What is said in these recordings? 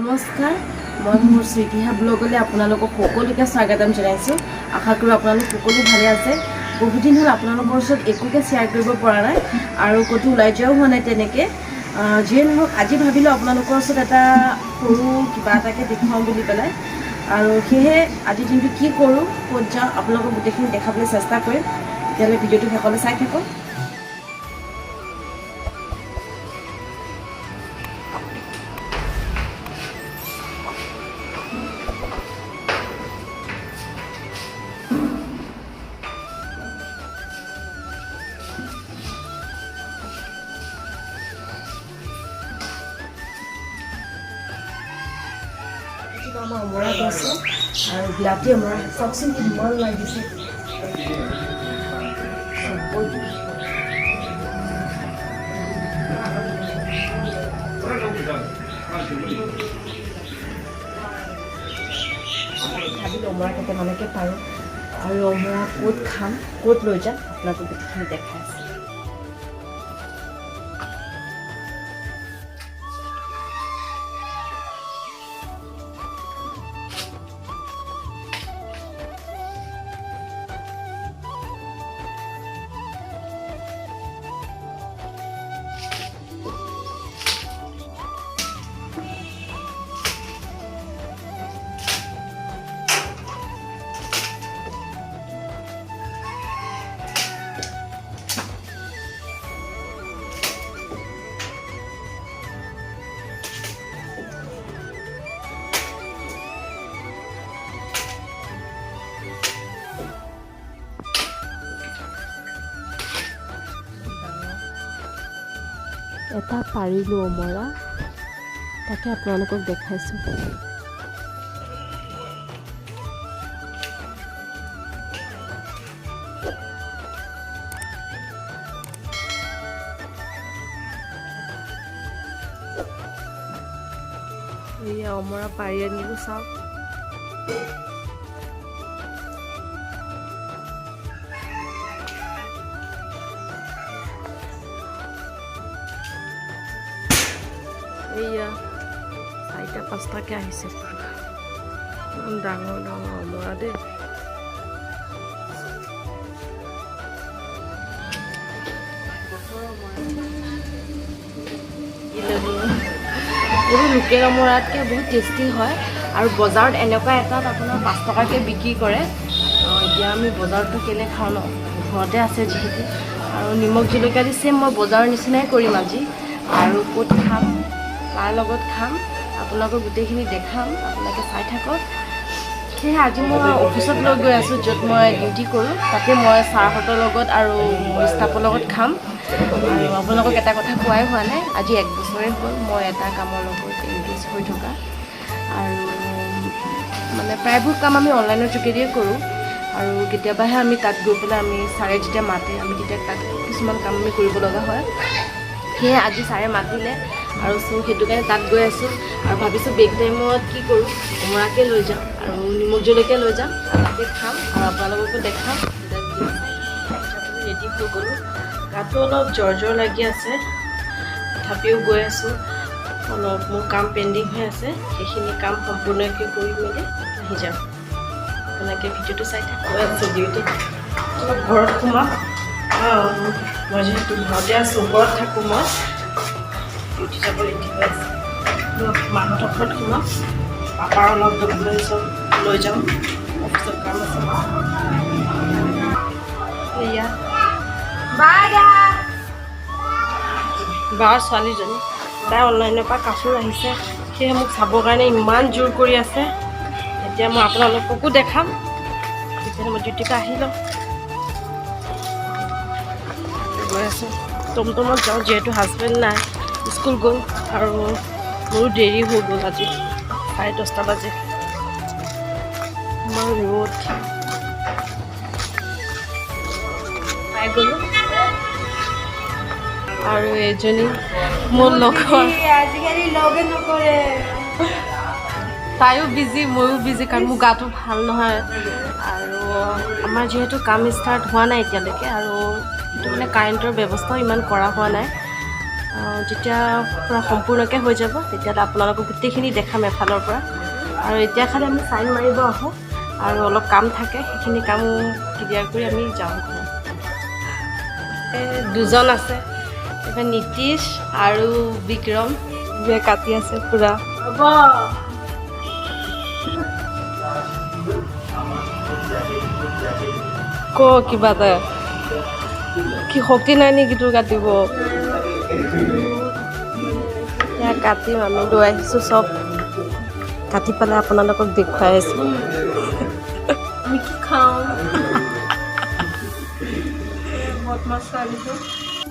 নমস্কাৰ, মই মোৰ চুইটিহা ব্লগলৈ আপোনালোকক সকলোকে স্বাগতম জনাইছোঁ। আশা কৰোঁ আপোনালোক সকলো ভালে আছে। বহুত দিন হ'ল আপোনালোকৰ ওচৰত একোকে শ্বেয়াৰ কৰিব পৰা নাই আৰু ক'তো ওলাই যোৱাও হোৱা নাই তেনেকৈ। যিয়ে নহওক, আজি ভাবিলোঁ আপোনালোকৰ ওচৰত এটা সৰু কিবা এটাকে দেখুৱাওঁ বুলি পেলাই। আৰু সেয়েহে আজিৰ দিনটো কি কৰোঁ, ক'ত যাওঁ, আপোনালোকক গোটেইখিনি দেখাবলৈ চেষ্টা কৰিম। তেতিয়াহ'লে ভিডিঅ'টো শেষলৈ চাই থাকক। এইটো আমাৰ অমৰা গছ আৰু বিলাতী অমৰা। চাওকচোন কিমান লাগিছে। ভাবিলোঁ অমৰা কেইটামানকে পাৰোঁ আৰু অমৰা ক'ত খাম, ক'ত লৈ যাম, আপোনালোকক গোটেইখিনি দেখাই আছোঁ। এটা পাৰিলোঁ অমৰা, তাকে আপোনালোকক দেখাইছোঁ। এয়া অমৰা পাৰি আনিলোঁ, চাওক। এইয়া চাৰিটা পাঁচটাকৈ আহিছে। ইমান ডাঙৰ ডাঙৰ অমৰা দেই। এইবোৰ লোকেল অমৰাতকৈ বহুত টেষ্টি হয় আৰু বজাৰত এনেকুৱা এটাত আপোনাৰ 5 টকাকৈ বিক্ৰী কৰে। এতিয়া আমি বজাৰতনো কেলৈ খাওঁ ন, ঘৰতে আছে যিহেতু। আৰু নিমখ জলকীয়া দি ছেম মই বজাৰৰ নিচিনাই কৰিম আজি। আৰু ক'ত খাম, কাৰ লগত খাম, আপোনালোকক গোটেইখিনি দেখাম, আপোনালোকে চাই থাকক। সেয়েহে আজি মই অফিচত লৈ গৈ আছোঁ, য'ত মই ডিউটি কৰোঁ। তাতে মই ছাৰহঁতৰ লগত আৰু মোৰ ষ্টাফৰ লগত খাম। আৰু আপোনালোকক এটা কথা কোৱাই হোৱা নাই, আজি এক বছৰেই হ'ল মই এটা কামৰ লগত এংগেজ হৈ থকা। আৰু মানে প্ৰায়বোৰ কাম আমি অনলাইনৰ যোগেদিয়ে কৰোঁ আৰু কেতিয়াবাহে আমি তাত গৈ পেলাই, আমি ছাৰে যেতিয়া মাতে, আমি তেতিয়া তাত কিছুমান কাম আমি কৰিব লগা হয়। সেয়ে আজি ছাৰে মাতিলে আৰু চ' সেইটো কাৰণে তাত গৈ আছোঁ। আৰু ভাবিছোঁ ব্ৰেক টাইমত কি কৰোঁ, অমৰাকে লৈ যাম আৰু নিমখ জলকীয়া লৈ যাম আৰু তাতে খাম আৰু আপোনালোককো দেখাম। ৰেডি হৈ গ'লোঁ। গাটো অলপ জ্বৰ জ্বৰ লাগি আছে, তথাপিও গৈ আছোঁ। অলপ মোৰ কাম পেণ্ডিং হৈ আছে, সেইখিনি কাম সম্পূৰ্ণকৈ কৰি মেলি আহি যাম। আপোনালোকে ভিডিঅ'টো চাই থাকক। গৈ আছোঁ ডিউটিত। অলপ ঘৰত সোমাম। মই যিহেতু ঘৰতে আছোঁ, ওপৰত থাকোঁ মই। ডিউটি যাব ৰেডি হৈ আছে। অলপ মাহঁতৰ ঘৰত সোমাম, পাপাৰ অলপ ডকুমেণ্টছ লৈ যাম, অফিচত কাম আছে। এয়া বাৰ ছোৱালীজনী, তাই অনলাইনৰ পৰা কাপোৰ আহিছে, সেয়ে মোক চাবৰ কাৰণে ইমান জোৰ কৰি আছে। এতিয়া মই আপোনালোককো দেখাম। তেতিয়াহ'লে মই ডিউটিৰ পৰা আহি লওঁ। গৈ আছোঁ, টমটমত যাওঁ, যিহেতু হাজবেণ্ড নাই, স্কুল গ'ল আৰু মোৰো দেৰি হৈ গ'ল। আজি 10:30 বাজে। ইমান ৰ'দ। পাই গ'লোঁ। আৰু এজনী মোৰ লগৰ। আজিকালি লগে নকৰে। তাইও বিজি, ময়ো বিজি, কাৰণ মোৰ গাটো ভাল নহয়। আৰু আমাৰ যিহেতু কাম ষ্টাৰ্ট হোৱা নাই এতিয়ালৈকে আৰু সেইটো মানে কাৰেণ্টৰ ব্যৱস্থাও ইমান কৰা হোৱা নাই। যেতিয়া পূৰা সম্পূৰ্ণকৈ হৈ যাব, তেতিয়াহ'লে আপোনালোকক গোটেইখিনি দেখাম এফালৰ পৰা। আৰু এতিয়া খালি আমি চাইন মাৰিব আহোঁ আৰু অলপ কাম থাকে, সেইখিনি কাম ক্লিয়াৰ কৰি আমি যাওঁ ঘৰত। দুজন আছে এইফালে, নীতিশ আৰু বিক্ৰম। কাটি আছে পুৰা। হ'ব। ক কিবা এটা। কি শক্তি নাই নেকি তোৰ কাটিব? এতিয়া কাটিম আমি, লৈ আহিছোঁ চব। কাটি পেলাই আপোনালোকক দেখুৱাই আছোঁ। আমি কি খাওঁ? বদমাছ ছোৱালীটো।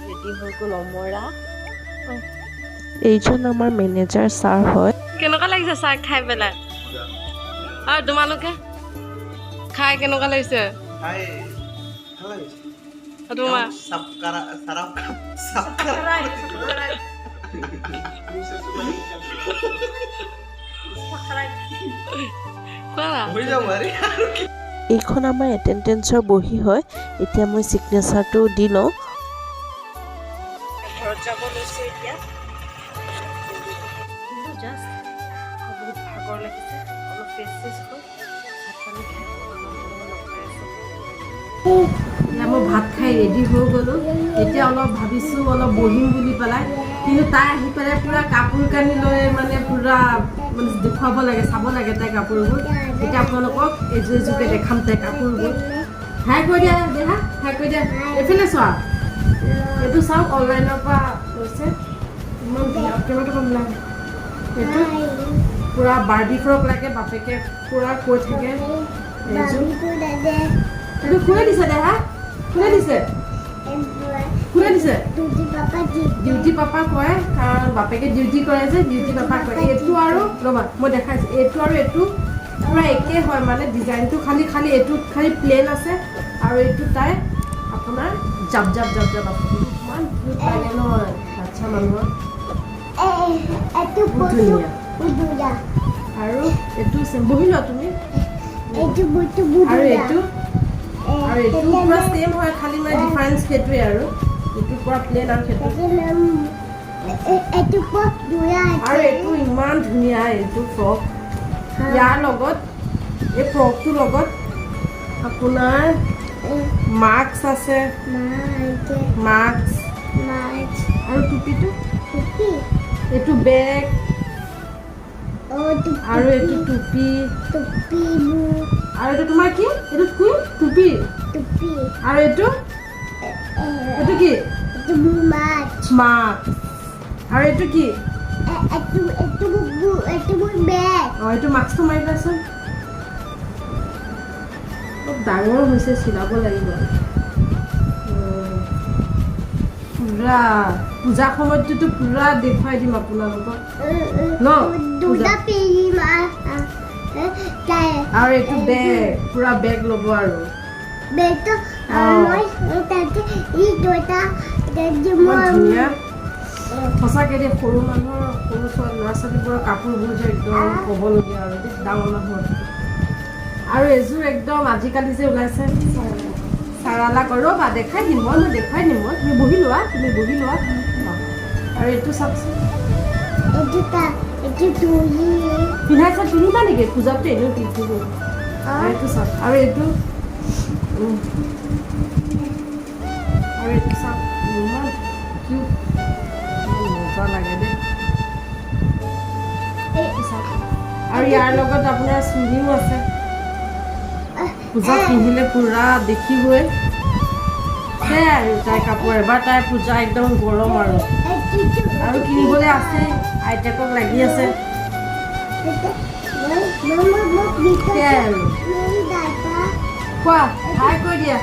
ৰেডি হৈ গ'ল অমৰা। এইজন আমাৰ মেনেজাৰ ছাৰ হয়। কেনেকুৱা লাগিছে চাহ খাই পেলাই? আৰু তোমালোকে খাই কেনেকুৱা লাগিছে? খাই ভাল লাগিছে। আৰু তোমাৰ? সাপকাৰা সাৰাপ সাপকাৰা। কোৱা না। হৈ যাব আৰে। এইখন আমাৰ এটেণ্ডেঞ্চৰ বহী হয়। এতিয়া মই ছিগনেচাৰটো দি লওঁ। ঘৰত যাব লৈছোঁ এতিয়া জাষ্ট। বহুত ভাগৰ লাগিছে। অলপ ফ্ৰেছ চেছ হৈ ভাত পানী খাই লগ পাই আছোঁ। এতিয়া মই ভাত খাই ৰেডি হৈ গ'লোঁ। এতিয়া অলপ ভাবিছোঁ অলপ বহিম বুলি পেলাই, কিন্তু তাই আহি পেলাই পূৰা কাপোৰ কানি লৈ, মানে পূৰা মানে দেখুৱাব লাগে, চাব লাগে তাই কাপোৰবোৰ। এতিয়া আপোনালোকক এযোৰ এযোৰকৈ দেখাম তাই কাপোৰবোৰ। হাই কৈ দিয়া দেহা, হাই কৈ দিয়া। এইফালে চোৱা। এইটো চাওক, অনলাইনৰ পৰা লৈছে। ইমান ধুনীয়া। কেমেৰাটো কম লাগে। এইটো পূৰা বাৰ্বি ফ্ৰক লাগে, বাপেকে পূৰা কৈ থাকে। এইযোৰ, এইটো কোনে দিছে দেহা? কোনে দিছে? কোনে দিছে? ডিউটি পাপা কয়, কাৰণ বাপেকে ডিউটি কৰে যে, ডিউটি পাপা কয়। এইটো আৰু, ৰ'বা, মই দেখাইছোঁ। এইটো আৰু এইটো পূৰা একে হয়, মানে ডিজাইনটো খালি খালি এইটোত খালি প্লেন আছে আৰু এইটো তাই আপোনাৰ জাপ জাপ জাপ জাপ আছে। ইমান কিউট লাগে নহয় বাচ্ছা মানুহৰ, বহুত ধুনীয়া। আৰু এইটো বহি লোৱা তুমি। আৰু এইটো পূৰা ছেম হয়, খালি মানে ডিফাৰেঞ্চ সেইটোৱে আৰু এইটো পূৰা প্লেন আৰু সেইটো। আৰু এইটো ইমান ধুনীয়া এইটো ফ্ৰক। ইয়াৰ লগত, এই ফ্ৰকটোৰ লগত আপোনাৰ মাস্ক আছে, মাস্ক আৰু টুপিটো, এইটো বেগ আৰু এইটো টুপি আৰু এইটো তোমাৰ কি? এইটো কি? টুপি। আৰু এইটো কি? মাস্ক। আৰু এইটো কি? অঁ, এইটো মাস্কটো মাৰি লোৱাচোন। অলপ ডাঙৰ হৈছে, চিলাব লাগিব। পূৰা পূজা সময়তটোতো পূৰা দেখুৱাই দিম আপোনালোকক ন পূজা। আৰু এইটো বেগ, পূৰা বেগ ল'ব আৰু ইমান ধুনীয়া সঁচাকৈ দেই। সৰু মানুহৰ, সৰু ছোৱালী, ল'ৰা ছোৱালীবোৰৰ কাপোৰবোৰ যে একদম ক'বলগীয়া আৰু দেই, ডাঙৰ মানুহৰ। আৰু এযোৰ একদম আজিকালি যে ওলাইছে চাৰালা কৰ। ৰ'বা, দেখাই দিম মই দেখুৱাই দিম মই। তুমি বহি লোৱা, তুমি বহি লোৱা। অঁ। আৰু এইটো চাওকচোন। পিন্ধাইছা, পিন্ধিবা নেকি পূজাততো? এনেও পিন্ধিব। আৰু এইটো চাওক, আৰু এইটো আৰু এইটো চাওক, ইমান কিউট, মজা লাগে দেই। এইটো চাওক। আৰু ইয়াৰ লগত আপোনাৰ চুৰিও আছে। পূজাত পিন্ধিলে পূৰা দেখিবই। সেয়াই আৰু তাইৰ কাপোৰ। এবাৰ তাইৰ পূজা একদম গৰম আৰু আৰু কিনিবলৈ আছে, আইতাকক লাগি আছে। সেয়াই আৰু। কোৱা, হাই কৈ দিয়া।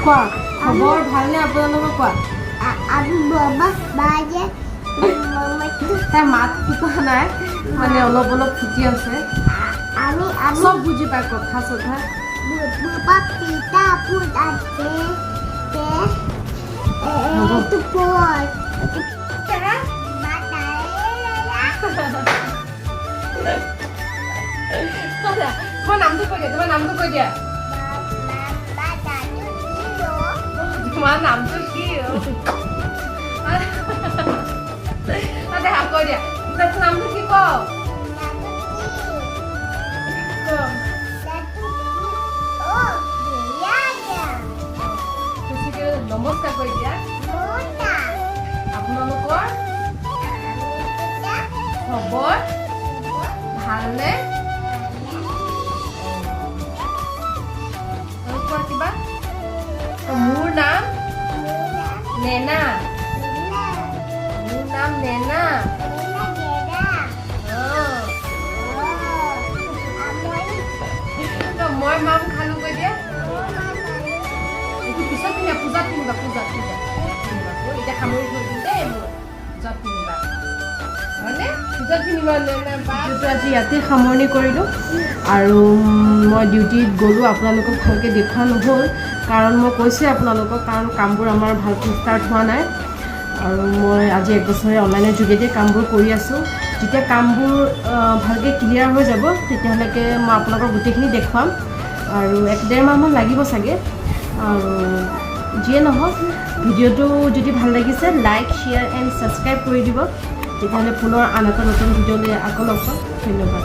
কোৱা, খবৰ ভালনে আপোনালোকৰ? কোৱা। তাই মাত ফুটা নাই, মানে অলপ অলপ ফুটি আছে। চব বুজি পায়, কথা চথা। হ'ব। তোমাৰ নামটো কৈ দিয়া, তোমাৰ নামটো কৈ দিয়া। তোমাৰ নামটো কি? কৈ দিয়া, তাক নামটো কি কওঁ ক। বেছিকে নমস্কাৰ কৰি দিয়া। আপোনালোকৰ খবৰ ভালনে? আৰু কোৱা কিবা। মোৰ নাম নেনা। মোৰ নাম নেনা। অঁ। মই মাম খালো কৈ দিয়া। এইটো পিছত পিন্ধিবা, পূজাত পিন্ধিবা, পূজাত, পূজাত পিন্ধিবা। এতিয়া সামৰি থৈ দিম দেই মোৰ। পূজাত পিন্ধিবা, হয়নে? পূজাত পিন্ধিবা নেনা বা। ভিডিঅ'টো আজি ইয়াতে সামৰণি কৰিলোঁ আৰু মই ডিউটিত গ'লোঁ। আপোনালোকক ভালকৈ দেখুওৱা নহ'ল, কাৰণ মই কৈছোঁৱে আপোনালোকক, কাৰণ কামবোৰ আমাৰ ভালকৈ ষ্টাৰ্ট হোৱা নাই আৰু মই আজি এক বছৰে অনলাইনৰ যোগেদিয়ে কামবোৰ কৰি আছোঁ। যেতিয়া কামবোৰ ভালকৈ ক্লিয়াৰ হৈ যাব, তেতিয়াহ'লেকে মই আপোনালোকক গোটেইখিনি দেখুৱাম আৰু এক ডেৰ মাহমান লাগিব চাগে। আৰু যিয়ে নহওক, ভিডিঅ'টো যদি ভাল লাগিছে, লাইক, শ্বেয়াৰ এণ্ড ছাবস্ক্ৰাইব কৰি দিব। তেতিয়াহ'লে পুনৰ আন এটা নতুন ভিডিঅ'লৈ আকৌ লগ পাম। ধন্যবাদ।